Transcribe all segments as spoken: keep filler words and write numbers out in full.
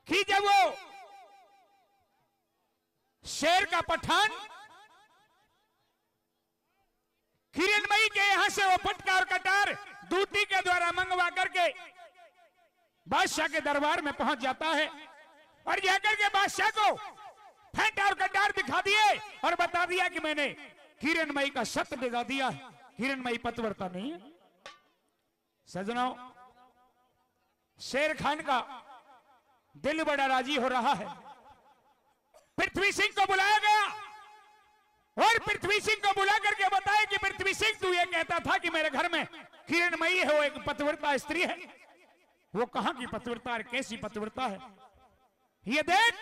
कि जब वो शेर का पठान किरणमयी के यहां से वो पटका और कटार दूती के द्वारा मंगवा करके बादशाह के दरबार में पहुंच जाता है और जाकर के बादशाह को फेंटा और कटार दिखा दिए और बता दिया कि मैंने किरणमयी का सत डिगा दिया है, किरणमयी पतिव्रता नहीं है। सजनों, शेर खान का दिल बड़ा राजी हो रहा है। पृथ्वी सिंह को बुलाया गया और पृथ्वी सिंह को बुला करके बताया कि पृथ्वी सिंह, तू ये कहता था कि मेरे घर में किरणमयी है, वो एक पतिव्रता स्त्री है। वो कहां की पतिव्रता है, कैसी पतिव्रता है? ये देख,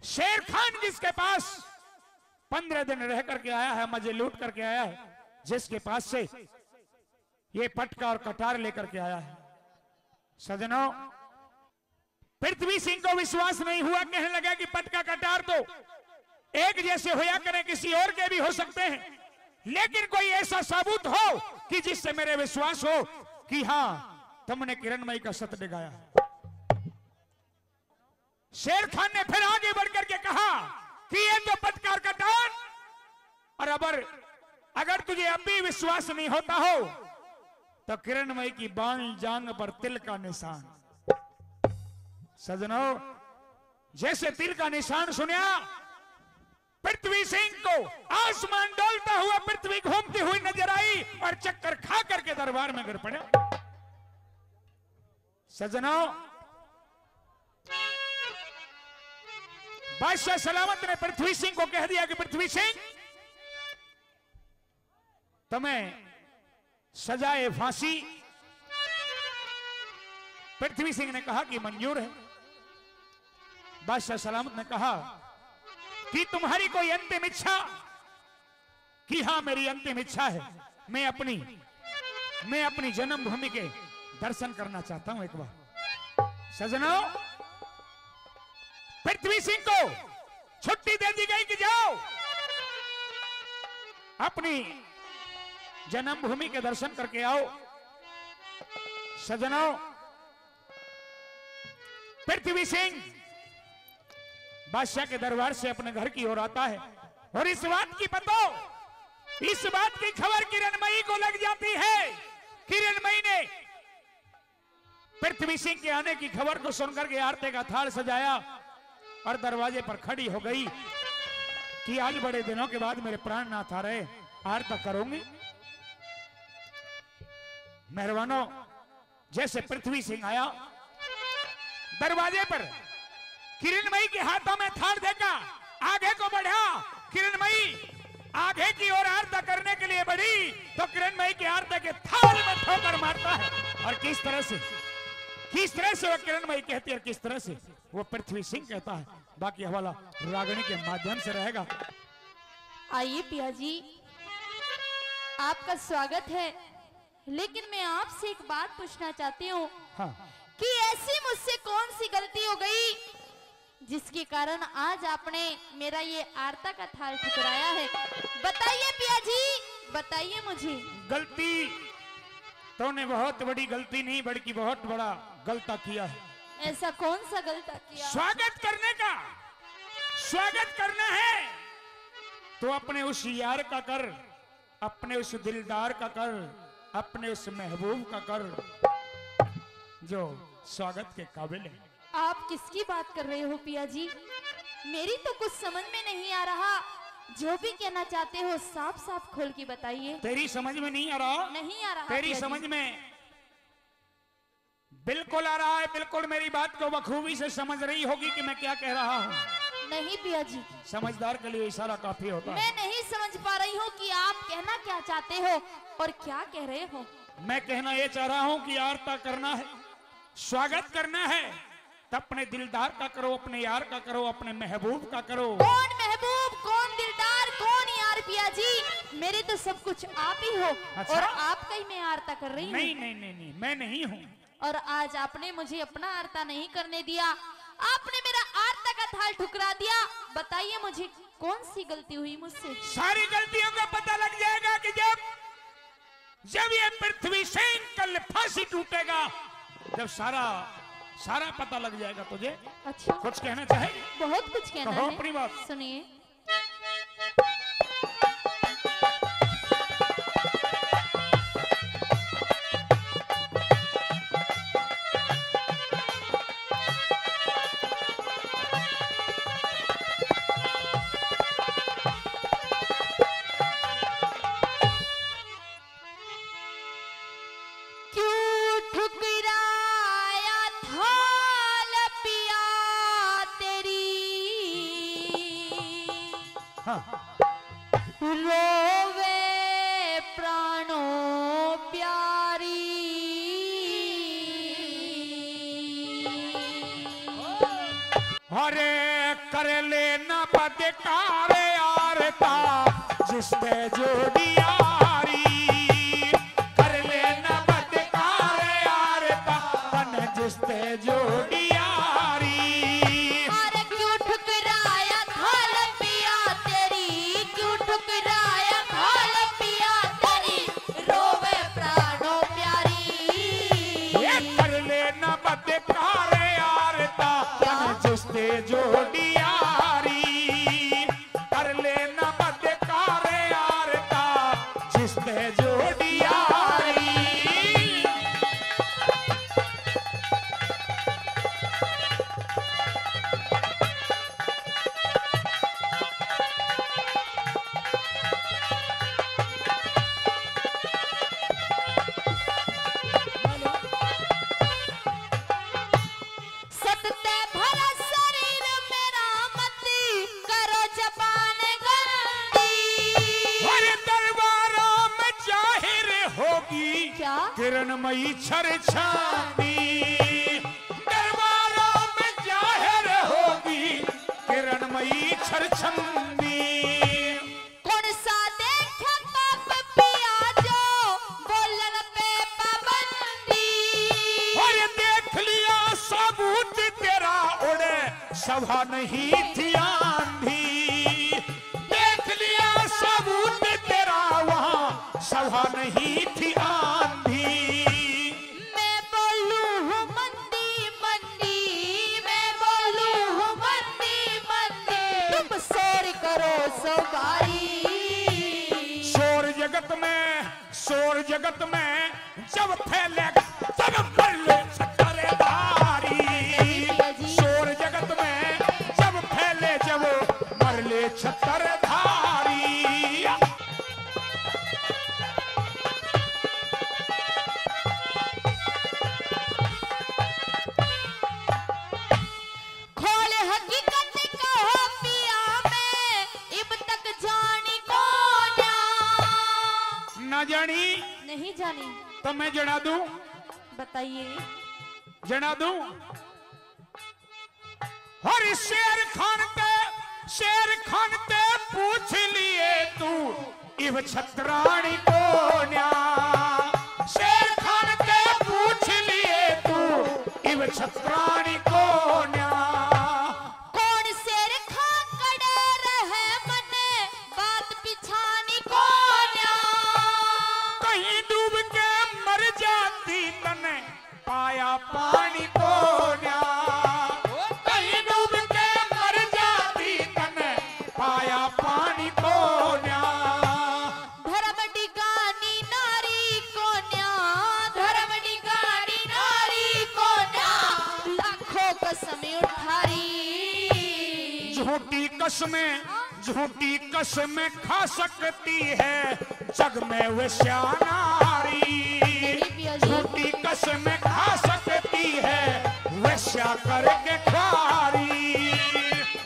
शेर खान जिसके पास पंद्रह दिन रह करके आया है, मजे लूट करके आया है, जिसके पास से ये पटका और कटार लेकर के आया है। सजनों, पृथ्वी सिंह को विश्वास नहीं हुआ, कहने लगा कि पटका कटार तो एक जैसे होया करें, किसी और के भी हो सकते हैं, लेकिन कोई ऐसा साबुत हो कि जिससे मेरे विश्वास हो कि हां, तुमने किरणमयी का सत डिगाया। शेर खान ने फिर आगे बढ़ करके कहा कि ये तो पटका और कटार, और अगर, अगर तुझे अब भी विश्वास नहीं होता हो तो किरणमयी की बाईं जांग पर तिल का निशान। सजनों, जैसे तिल का निशान सुना, पृथ्वी सिंह को आसमान डोलता हुआ पृथ्वी घूमती हुई नजर आई और चक्कर खा करके दरबार में गिर पड़ा। सजनों, बादशाह सलामत ने पृथ्वी सिंह को कह दिया कि पृथ्वी सिंह, तुम्हें सजाए फांसी। पृथ्वी सिंह ने कहा कि मंजूर है। बादशाह सलामत ने कहा कि तुम्हारी कोई अंतिम इच्छा? कि हां, मेरी अंतिम इच्छा है, मैं अपनी, मैं अपनी जन्मभूमि के दर्शन करना चाहता हूं एक बार। सजनों, पृथ्वी सिंह को छुट्टी दे दी गई कि जाओ, अपनी जन्मभूमि के दर्शन करके आओ। सजनों, पृथ्वी सिंह बादशाह के दरबार से अपने घर की ओर आता है और इस बात की पतो, इस बात की खबर किरणमयी को लग जाती है। किरणमयी ने पृथ्वी सिंह के आने की खबर को सुनकर के आरती का थाल सजाया और दरवाजे पर खड़ी हो गई कि आज बड़े दिनों के बाद मेरे प्राणनाथ आ रहे, आरती करूंगी। मेहरबानों, जैसे पृथ्वी सिंह आया दरवाजे पर, किरणमयी के हाथों में थाल देखा, आगे को बढ़ा। किरणमयी आगे की ओर आरती करने के लिए बढ़ी तो किरणमयी के आरती के थाल में ठोकर मारता है। और किस तरह से, किस तरह से वो किरणमयी कहती है और किस तरह से वो पृथ्वी सिंह कहता है, बाकी हवाला रागनी के माध्यम से रहेगा। आइए पिया जी, आपका स्वागत है, लेकिन मैं आपसे एक बात पूछना चाहती हूँ हाँ। कि ऐसी मुझसे कौन सी गलती हो गई जिसके कारण आज आपने मेरा ये आरती का थाल ठुकराया है? बताइए पिया जी, बताइए मुझे। गलती तूने बहुत बड़ी गलती नहीं, बल्कि बहुत बड़ा गलता किया है। ऐसा कौन सा गलता किया? स्वागत करने का, स्वागत करना है तो अपने उस यार का कर, अपने उस दिलदार का कर, अपने उस महबूब का कर जो स्वागत के काबिल है। आप किसकी बात कर रहे हो पिया जी? मेरी तो कुछ समझ में नहीं आ रहा। जो भी कहना चाहते हो साफ साफ खोल के बताइए। तेरी समझ में नहीं आ रहा? नहीं आ रहा तेरी पिया जी। समझ में बिल्कुल आ रहा है, बिल्कुल मेरी बात को बखूबी से समझ रही होगी कि मैं क्या कह रहा हूँ। नहीं पिया जी। समझदार के लिए इशारा काफी होता है। मैं नहीं समझ पा रही हूँ कि आप कहना क्या चाहते हो और क्या कह रहे हो। मैं कहना ये चाह रहा हूँ कि आरता करना है, स्वागत करना है, तो अपने दिलदार का करो, अपने यार का करो, अपने महबूब का करो। कौन महबूब, कौन दिलदार, कौन यार पिया जी? मेरे तो सब कुछ आप ही हो। अच्छा? और आपका ही मैं आरता कर रही हूँ। नहीं, नहीं, नहीं, नहीं, मैं नहीं हूँ। और आज आपने मुझे अपना आरता नहीं करने दिया, आपने मेरा आरता का थाल ठुकरा दिया। बताइए मुझे कौन सी गलती हुई मुझसे? सारी गलतियों का पता लग जाएगा कि जब, जब ये पृथ्वी सिंह कल फांसी टूटेगा, जब सारा सारा पता लग जाएगा तुझे। अच्छा। कुछ कहना चाहेगी? बहुत कुछ कहना कहो है। अपनी बात। सुनिए। क्यों ठुकराया थाल पिया तेरी? हाँ। रोवे प्राणों प्यारी। अरे कर लेना बदकार यार ता जिसते जोड़ी यारी, कर लेना बदकार यार ता तन जिसते जोड़ी यारी। अरे क्यों ठुकराया थाल पिया तेरी, क्यों ठुकराया थाल पिया तेरी, रोवे प्राणों प्यारी। ये कर लेना बदकार यार ता तन जिसते जोड़ी यारी, कर लेना बदकार यार ता जिसते जोड़ी यारी। सत ते भरा शरीर मेरा, मत करो जबान गंदी। हर दरबारों में जाहिर होगी क्या? किरणमयी छरछानी। दरबारों में जाहिर होगी किरणमयी छरछानी। कौन सा देखे पाप पिया जो बोलन पे पाबंदी। और देख लिया सबूत तेरा उड़े सभा नहीं थी आंधी। देख लिया सबूत तेरा वहाँ सभा नहीं थी आंधी। मैं बोलूं हूँ मंदी मंदी, मैं बोलूं हूँ मंदी मंदी, तुम शोर करो सवारी। शोर जगत में, शोर जगत में जब फैलेगा तब मरले छतरधारी। शोर जगत में जब फैले जब मरले छतरधारी। खोल हकीकत कहो पिया मैं इब तक जानी कोन्या। ना जानी? नहीं जानी। तो मैं जणा दूं? बताइए। जणा दूं? हर शेर खान ते, शेर खान ते पूछ लिए तू इब छतरानी कोन्या। शेर खान ते पूछ लिए तू इब छतरानी कोन्या। कौन शेर खान कड़े रहे मने बात पिछानी कोन्या। कहीं डूब के मर जाती तने पाया पानी कोन्या। कहीं डूब के मर जाती तने पाया पानी कोन्या। धर्म डिगानी नारी कोन्या, धर्म डिगानी नारी कोन्या, लाखों कसम उठारी। झूठी कसमें, झूठी कसमें खा सकती है जग में वेश्या नारी। झूठी कसमें खा सकती है वेश्या करके खारी।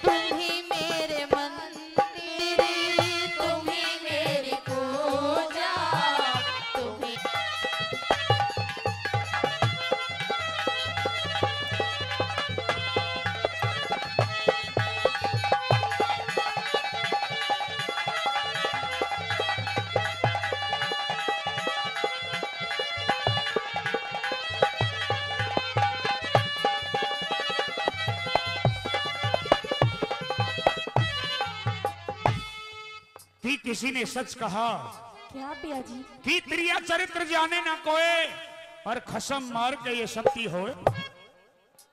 तुम ही मेरे मंदिर, तुम ही मेरी पूजा, तुम ही कि किसी ने सच कहा। क्या पिया जी? कि त्रिया चरित्र जाने ना कोय, और खसम मार के ये सत्य होय।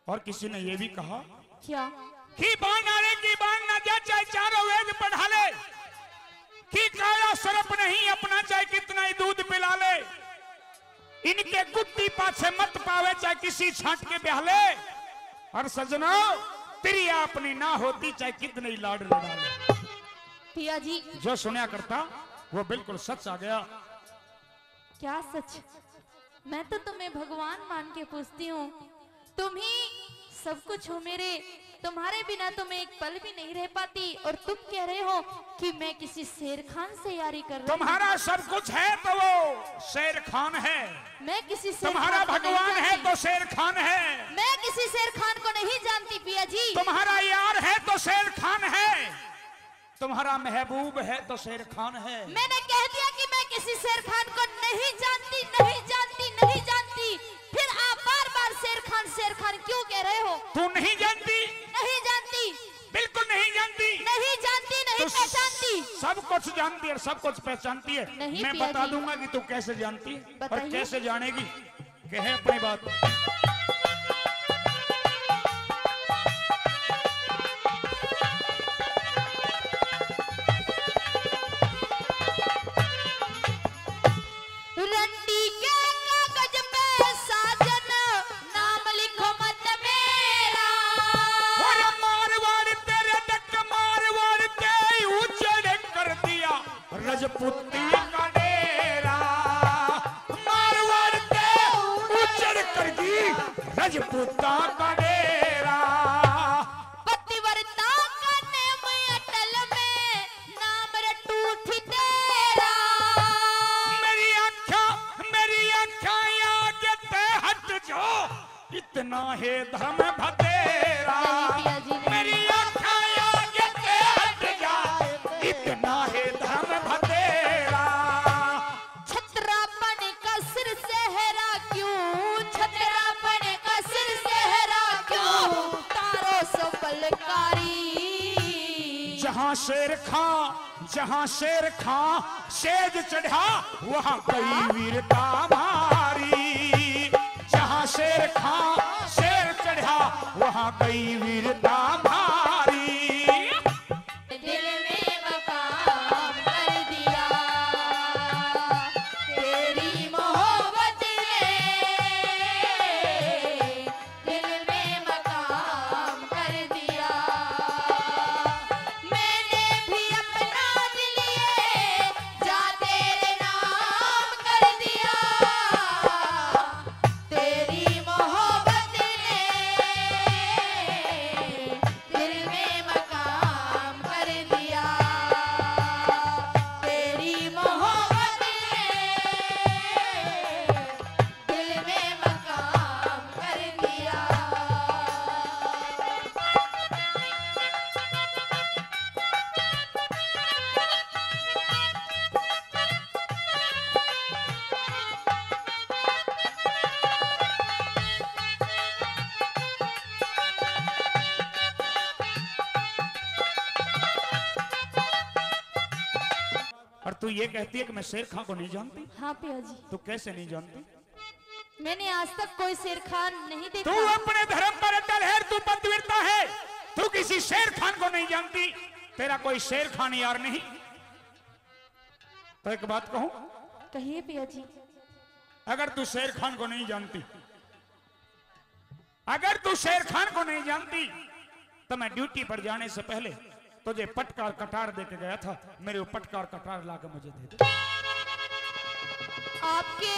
और किसी ने ये भी कहा क्या? कि बाण आले की बाण ना जा, चाहे चारों वेद पढ़ा ले, कि काला सर्प नहीं अपना, चाहे कितना ही दूध पिला ले, इनके गुट्टी पाछे मत पावे, चाहे किसी छांट के ब्याह ले। और सजनो, तेरी अपनी ना होती, चाहे कितने ही लाड लड़ा ले। पिया जी, जो सुनया करता, वो बिल्कुल सच आ गया। क्या सच? मैं तो तुम्हें भगवान मान के पूजती हूँ, तुम ही सब कुछ हो मेरे। तुम्हारे बिना तो मैं एक पल भी नहीं रह पाती, और तुम कह रहे हो कि मैं किसी शेर खान से यारी कर रही हूँ। तुम्हारा सब कुछ है तो वो शेर खान है। मैं किसी शेर तुम्हारा खान को नहीं भगवान है जानती। तो शेर खान है। मैं किसी शेर खान को नहीं जानती पिया जी। तुम्हारा यार है तो शेर खान है। तुम्हारा महबूब है तो शेर खान है। मैंने कह दिया कि मैं किसी शेर खान को नहीं जानती, नहीं जानती, नहीं जानती। फिर आप बार बार शेर खान, शेर खान क्यों कह रहे हो? तू नहीं जानती? नहीं जानती। बिल्कुल नहीं जानती। नहीं जानती, नहीं तो पहचानती। सब कुछ जानती है और सब कुछ पहचानती है। नहीं मैं पिया बता जी। दूंगा कि तू कैसे जानती है और बताइए। कैसे जानेगी। कहे अपनी बात। रंडी के कागज पे साजन नाम लिखो मत मेरा। और मारवाड़ तेरे डक मारवाड़ ते उजड़ कर दिया रजपूती का डेरा। मारवाड़ ते उजड़ कर दी रजपूता का डेरा। पतिव्रता का नेम अटल में नाम रटूठी तेरा। मेरी आँख्या, मेरी आँख्या आगे ते हट जाओ। इतना है धर्म भतेरा। नहीं पिया जी, नहीं। मेरी आँख्या आगे ते हट जा, इतना है धर्म भतेरा। छतरापन का सिर सेहरा क्यों, छतरापन का सिर सेहरा क्यों, तारो सो बलकारी। जहाँ शेर खां जहाँ शेर खां सेज चढ़ा, वहाँ गई वीरता म्हारी। जहाँ शेर खां शेर चढ़ा, वहाँ गई वीरता म्हारी। दिल में मकाम कर दिया तेरी मोहब्बत ने। दिल में मकाम कर दिया। मैंने भी अपना दिल ये जा तेरे नाम कर दिया। तेरी मोहब्बत ने दिल में मकाम कर दिया। तेरी मोहब्बत ने दिल में मकाम कर दिया। और तू ये कहती है कि मैं शेर खां को नहीं जानती? हाँ पिया जी। तू कैसे नहीं जानती? मैंने आज तक कोई शेर खान नहीं देखा। तू अपने धर्म पर अटल है, तू पतिव्रता है, तू किसी शेर खान को नहीं जानती। तेरा कोई शेर खान यार नहीं। तो एक बात कहूं? कहिए पिया जी। अगर तू शेर खान को नहीं जानती, अगर तू शेर खान को नहीं जानती, तो मैं ड्यूटी पर जाने से पहले तुझे पटका और कटार दे के गया था। मेरे वो पटका और कटार ला के मुझे दे दे। आपके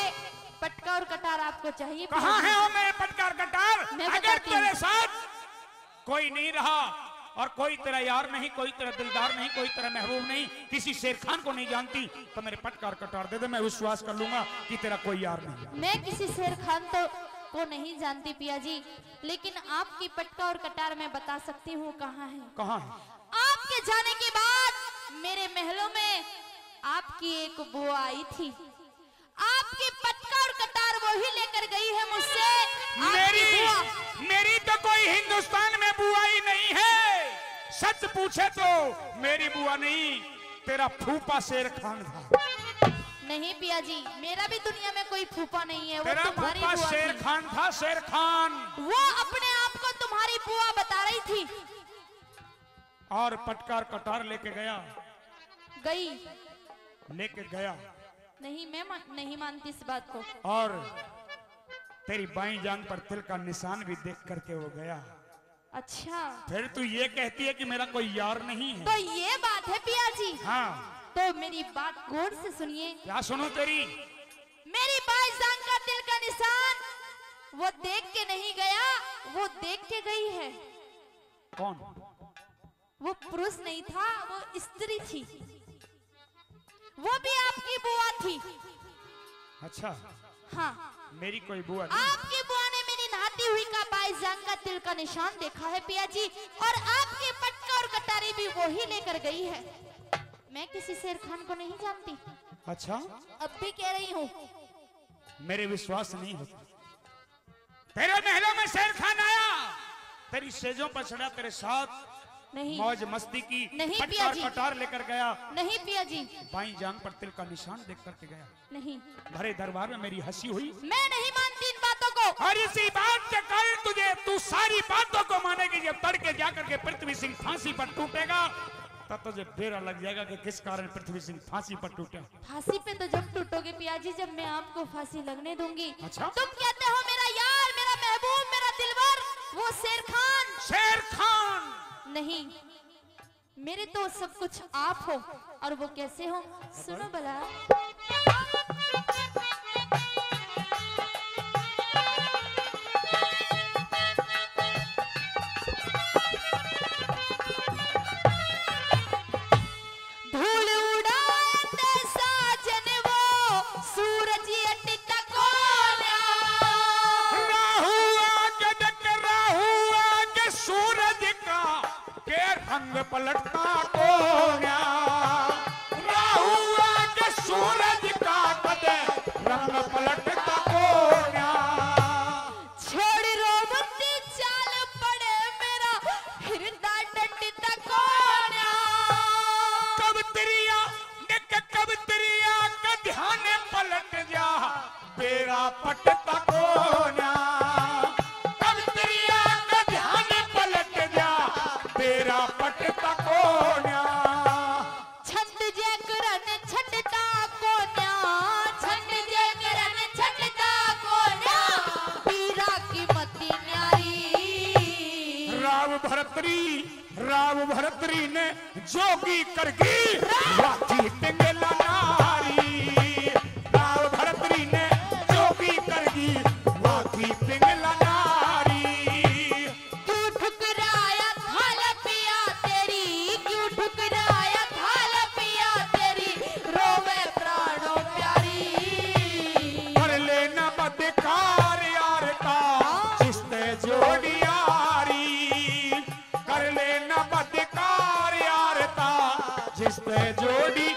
पटका और कटार आपको चाहिए? कहाँ है वो मेरे पटका और कटार? अगर तेरे साथ कोई नहीं रहा और कोई तेरा यार नहीं, कोई तेरा दिलदार नहीं, कोई तेरा महबूब नहीं, किसी शेर खान को नहीं जानती, तो मेरे पटका और कटार दे दे, मैं विश्वास कर लूंगा कि तेरा कोई यार नहीं। मैं किसी शेर खान तो को नहीं जानती पिया जी, लेकिन आपकी पटका और कटार मैं बता सकती हूँ कहाँ है। कहाँ है? आपके जाने के बाद मेरे महलों में आपकी एक बुआ आई थी। आपकी पटका और कटार वो ही लेकर गई है मुझसे। आपकी मेरी बुआ। मेरी तो कोई हिंदुस्तान में बुआ ही नहीं है। सच पूछे तो मेरी बुआ नहीं, तेरा फूफा शेर खान था। नहीं पिया जी, मेरा भी दुनिया में कोई फूफा नहीं है, वो तेरा तुम्हारी फूफा बुआ शेर थी। खान था, शेर खान। वो अपने आप को थी। और पटकार कटार लेके गया। गई। लेके गया। नहीं, मैं मा-, नहीं मानती इस बात को। और तेरी बाईं जांग पर तिल का निशान भी देख करके वो गया। अच्छा। फिर तू ये कहती है कि मेरा कोई यार नहीं है। तो ये बात है पिया जी। हाँ। तो मेरी बात गौर से सुनिए। क्या सुनूं तेरी? मेरी बाईं जांग का तिल का निशान वो देख के नहीं गया, वो देख के गई है। कौन? वो पुरुष नहीं था, वो स्त्री थी। वो भी आपकी बुआ थी। अच्छा। हाँ। मेरी कोई बुआ नहीं। आपकी बुआ ने मेरी नहाती हुई का बाईं जांग का तिल का निशान देखा है पिया जी, और आपके पटका और कटारी भी वही लेकर गई है। मैं किसी शेर खान को नहीं जानती। अच्छा। अब भी कह रही हूँ। मेरे विश्वास नहीं होता। तेरे महलों में शेर खान आया, तेरी सेजों पर चढ़ा, तेरे साथ नहीं। मौज मस्ती की। नहीं पिया पटकार जी। कटार लेकर गया। नहीं पिया जी। बाईं जांग पर तिल का निशान देख करके गया। नहीं। भरे दरबार में मेरी हंसी हुई। मैं नहीं मानती इन बातों को। और इसी बात के कारण तुझे, तू सारी बातों को मानेगी। जब तड़के जाकर के पृथ्वी सिंह फांसी पर टूटेगा, तब तुझे बेरा लग जाएगा कि किस कारण पृथ्वी सिंह फांसी पर टूटा। फांसी पे तो जब टूटोगे पिया जी, जब मैं आपको फांसी लगने दूंगी। अच्छा। तुम कहते हो मेरा यार, मेरा महबूब, मेरा दिलबर, वो शेर खान। शेर खान। नहीं, मेरे तो सब कुछ आप हो। और वो कैसे हो, सुनो भला। धूल उड़ाए ते साजन वो सूरज अट तको ना। राहु आके देख, राहु आके सूरज का के रंग पलटता कोन्या। राहु आके सूरज का कदे रंग पलटता कोन्या। छोड़ रोवती चाल पड़े मेरा हिरदा डटता कोन्या। कब तिरिया, देख कब तिरिया का ध्यान पलट जा, बेरा पटता कोन्या। कब तिरिया का ध्यान पलट जा, बेरा पटता कोन्या। छंद जे करन छटता कोन्या, छंद जे करन छटता कोन्या, पीरा की मती न्यारी। राव भरतरी, राव भरतरी ने जोगी करगी, राव। वाथी पिंगला नारी। राव भरतरी ने जोगी करगी, वाथी पिंगला नारी। क्यों ठुकराया थाल पिया तेरी, क्यों ठुकराया थाल पिया तेरी, रोवे प्राणों प्यारी। कर लेना बदकार यार का, जिसते जोड़ी यारी। कर लेना बदकार यार का, जिसते जोड़ी